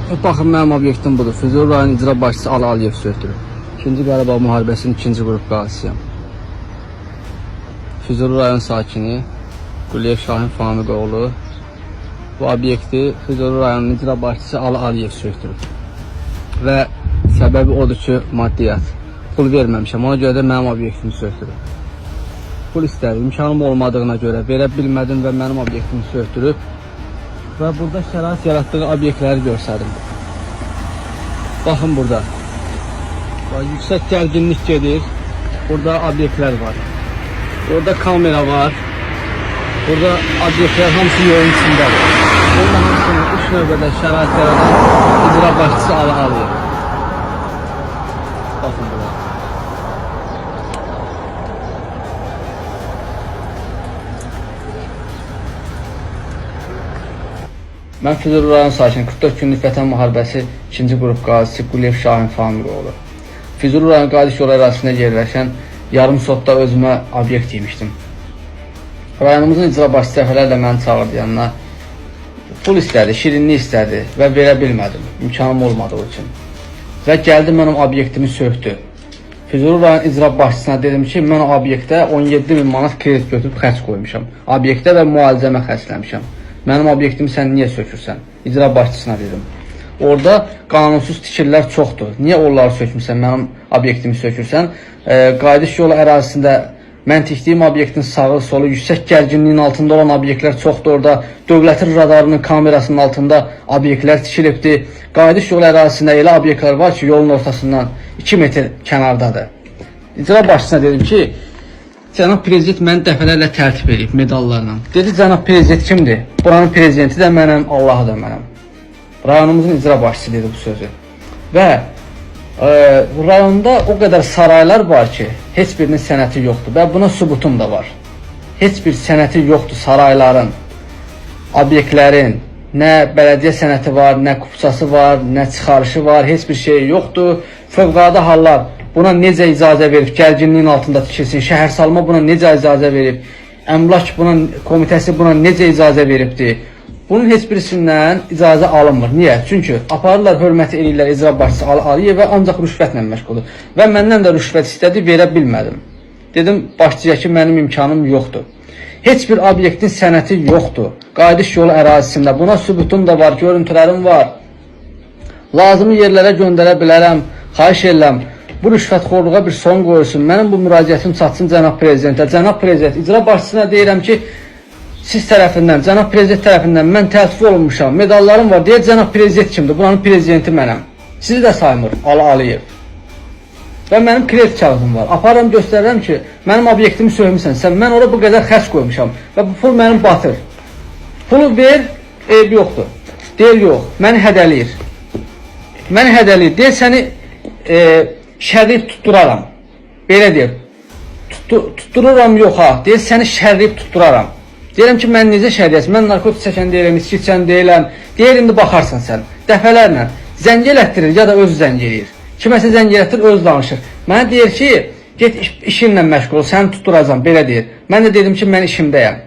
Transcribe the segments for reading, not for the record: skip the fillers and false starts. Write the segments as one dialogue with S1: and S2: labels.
S1: Baxın, mənim obyektim budur. Füzuli rayon icra başçısı Alı Aliyev söktürüb. İkinci Qarabağ müharibəsinin ikinci qrup qazisiyəm. Füzuli rayon sakini Quliyev Şahin Famiqoğlu bu obyekti Füzuli rayonunun icra başçısı Alı Aliyev söktürüb. Və səbəbi odur ki, maddiyyat. Pul verməmişəm. Ona görə də mənim obyektimi söktürüb. Pul istədi. İmkanım olmadığına görə verə bilmədim və mənim obyektimi söktürüb. Və burada şərait yaratdığı obyektləri göstərim. Baxın burada. Bax, yüksək gərginlik gedir. Burada obyektlər var. Orada kamera var. Burada obyektlər hamısı yolun içindədir. Bunun hamısını ilk növbədə şərait yaradan icra başçısı Alı Aliyev. Baxın bura. Mən Füzuli rayon sakini 44 günlük Vətən müharibəsi 2-ci qrup qazisi Quliyev Şahin Familoğlu. Füzuli rayon Qayıdış yolu ərazisində yerləşən yarım sotda özümə obyekt yemişdim. Rayonumuzun icra başçısı dəfələrlə məni çağırdı yanına. Pul istədi, şirinlik istədi və verə bilmədim. İmkanım olmadığı üçün. Və gəldi mənim obyektimi söktü. Füzuli rayon icra başçısına dedim ki, mən o obyektə 17 min manat kredit götürüb xərc qoymuşam. Obyektə və müalicəmə xərcləmişəm. Mənim obyektimi sən niyə sökürsən? İcra başçısına dedim. Orada qanunsuz tikililər çoxdur. Niyə onları sökmüsən, mənim obyektimi sökürsən? Qayıdış yolu ərazisində mən tikdiyim obyektin sağı, solu yüksək gərginliyin altında olan obyektlər çoxdur orada. Dövlətin radarının kamerasının altında obyektlər tikilibdir. Qayıdış yolu ərazisində elə obyektlər var ki, yolun ortasından 2 metr kənardadır. İcra başçısına dedim ki, cənab prezident məni dəfələrlə təltif edib medallarla. Dedi, cənab prezident kimdir? Buranın prezidenti də mənəm, Allahı da mənəm. Rayonumuzun icra başçısı dedi bu sözü. Və rayonda o qədər saraylar var ki, heç birinin sənəti yoxdur və buna sübutum da var. Heç bir sənəti yoxdur sarayların, obyektlərin. Nə bələdiyyə sənəti var, nə kupçası var, nə çıxarışı var, heç bir şey yoxdur. Fövqəladə hallar buna necə icazə verib, gərginliyin altında tikilsin, şəhər salma buna necə icazə verib, əmlak buna komitəsi buna necə icazə veribdir? Bunun heç birisindən icazə alınmır. Niyə? Çünki aparırlar, hörməti eləyirlər icra başçısı Alı Aliyevə, ancaq rüşvətlə məşğuldur. Və məndən də rüşvət istədi, verə bilmədim. Dedim başçıya ki, mənim imkanım yoxdur. Heç bir obyektin sənəti yoxdur. Qayıdış yolu ərazisində. Buna sübutum da var, görüntülərim var. Lazımi yerlərə göndərə bilərəm. Xahiş edirəm. Bu rüşvətxorluğa bir son qoyulsun. Mənim bu müraciətim çatsın cənab prezidentə. Cənab prezident, icra başçısına deyirəm ki, siz tərəfindən, cənab prezident tərəfindən mən təltif olunmuşam, medallarım var. Deyir cənab prezident kimdir? Buranın prezidenti mənəm. Sizi də saymır Alı Aliyev. Və mənim kredit kağızım var. Aparıram, göstərirəm ki, mənim obyektimi söymüsən. Sən, mən ora bu qədər xərc qoymuşam və bu pul mənim batır. Pulu ver, eybi yoxdur. Deyir yox, məni hədələyir. Məni hədələyir. Deyir səni şərləyib tutduraram. Belə deyir. Tutdururam yox ha. Deyir səni şərləyib tutduraram. Deyirəm ki, mən necə şərləyəsən? Mən narkotik çəkən deyiləm, içki içən deyiləm. Deyir indi baxarsan sən. Dəfələrlə zəng elətdirir ya da özü zəng eləyir. Kiməsə zəng elətdirir, özü danışır. Mənə deyir ki, get işinlə məşğul ol, səni tutduracam, belə deyir. Mən də dedim ki, mən işimdəyəm.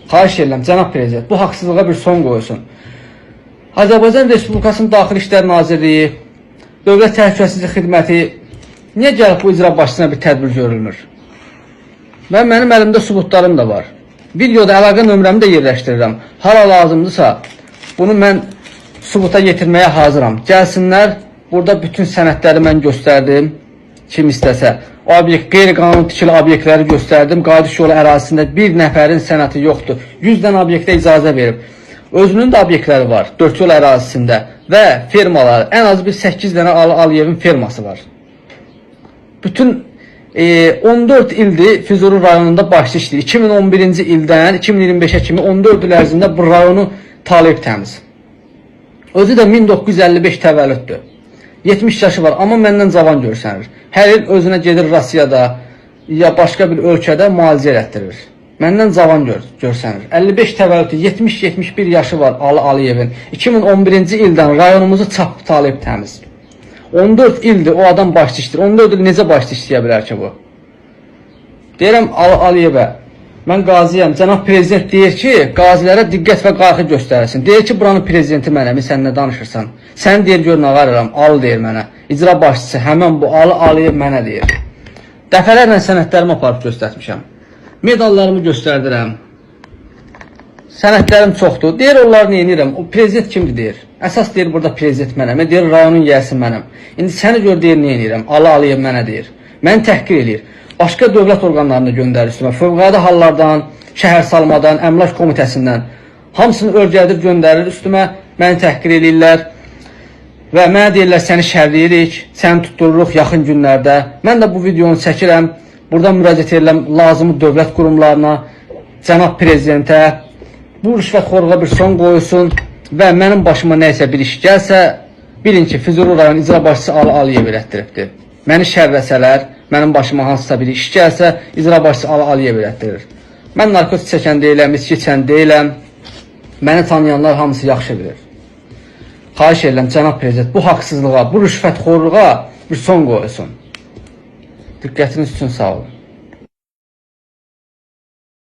S1: Xahiş edirəm, cənab prezident, bu haqsızlığa bir son qoyulsun. Azərbaycan Respublikasının Daxili İşlər Nazirliyi, Dövlət Təhlükəsizlik Xidməti niyə gəlib bu icra başçısına bir tədbir görülmür? Və mənim əlimdə sübutlarım da var. Videoda əlaqə nömrəmi də yerləşdirirəm. Hara lazımdırsa, bunu mən sübuta yetirməyə hazıram. Gəlsinlər, burada bütün sənədləri mən göstərdim. Kim istəsə. O obyekt, qeyri-qanuni tikili obyektləri göstərdim. Qayıdış yolu ərazisində bir nəfərin sənəti yoxdur. 100 dənə obyektə icazə verib. Özünün də obyektləri var dörd yol ərazisində və firmaları, ən az bir 8 dənə Alı Aliyevin firması var. Bütün 14 ildir Füzuli rayonunda başçı işləyir. 2011-ci ildən 2025-ə kimi 14 il ərzində bu rayonu talayıb təmiz. Özü də 1955 təvəllüddür. 70 yaşı var, amma məndən cavan görsənir. Hər il özünə gedir Rusiyada ya başqa bir ölkədə müalicə elətdirir. Məndən cavan görsənir. 55 təvəllüddür, 70-71 yaşı var Alı Aliyevin. 2011-ci ildən rayonumuzu çapıb talayıb təmiz. 14 ildir o adam başçı işləyir. 14 il necə başçı işləyə bilər ki bu? Deyirəm Aliyevə, Mən qazıyam. Cənab prezident deyir ki, qazilərə diqqət və qayğı göstərilsin. Deyir ki, buranın prezidenti mənəm, sən nə danışırsan? Sən deyir gör nə varıram, al deyir mənə. İcra başçısı həmin bu Alı Aliyev mənə deyir. Dəfələrlə sənədlərimi aparıb göstərmişəm. Medallarımı göstərdirəm. Sənədlərim çoxdur. Deyir onları nə edirəm? O prezident kimdir deyir. Əsas deyir burada prezident mənəm. Deyir rayonun yiyəsi mənəm. İndi səni gör deyir nə edirəm? Alı Aliyev mənə deyir. Məni təhqir eləyir. Başqa dövlət orqanlarını göndərir üstümə. Fövqəladə hallardan, şəhər salmadan, əmlak komitəsindən hamısını örgəldib göndərir üstümə. Məni təhqir eləyirlər. Və mənə deyirlər səni şərləyirik, səni tutdururuq yaxın günlərdə. Mən də bu videonu çəkirəm. Buradan müraciət edirəm lazımi dövlət qurumlarına, cənab prezidentə. Bu rüşvətxorluğa bir son qoyulsun və mənim başıma nə isə bir iş gəlsə, bilin ki, Füzuli rayon icra başçısı Alı Aliyev elətdiribdir. Məni şərləsələr, mənim başıma hansısa bir iş gəlsə, icra başçısı Alı Aliyev elətdirir. Mən narkotik çəkən deyiləm, içki içən deyiləm. Məni tanıyanlar hamısı yaxşı bilir. Xahiş edirəm cənab prezident, bu haqsızlığa, bu rüşvətxorluğa bir son qoyulsun. Diqqətiniz üçün sağ olun.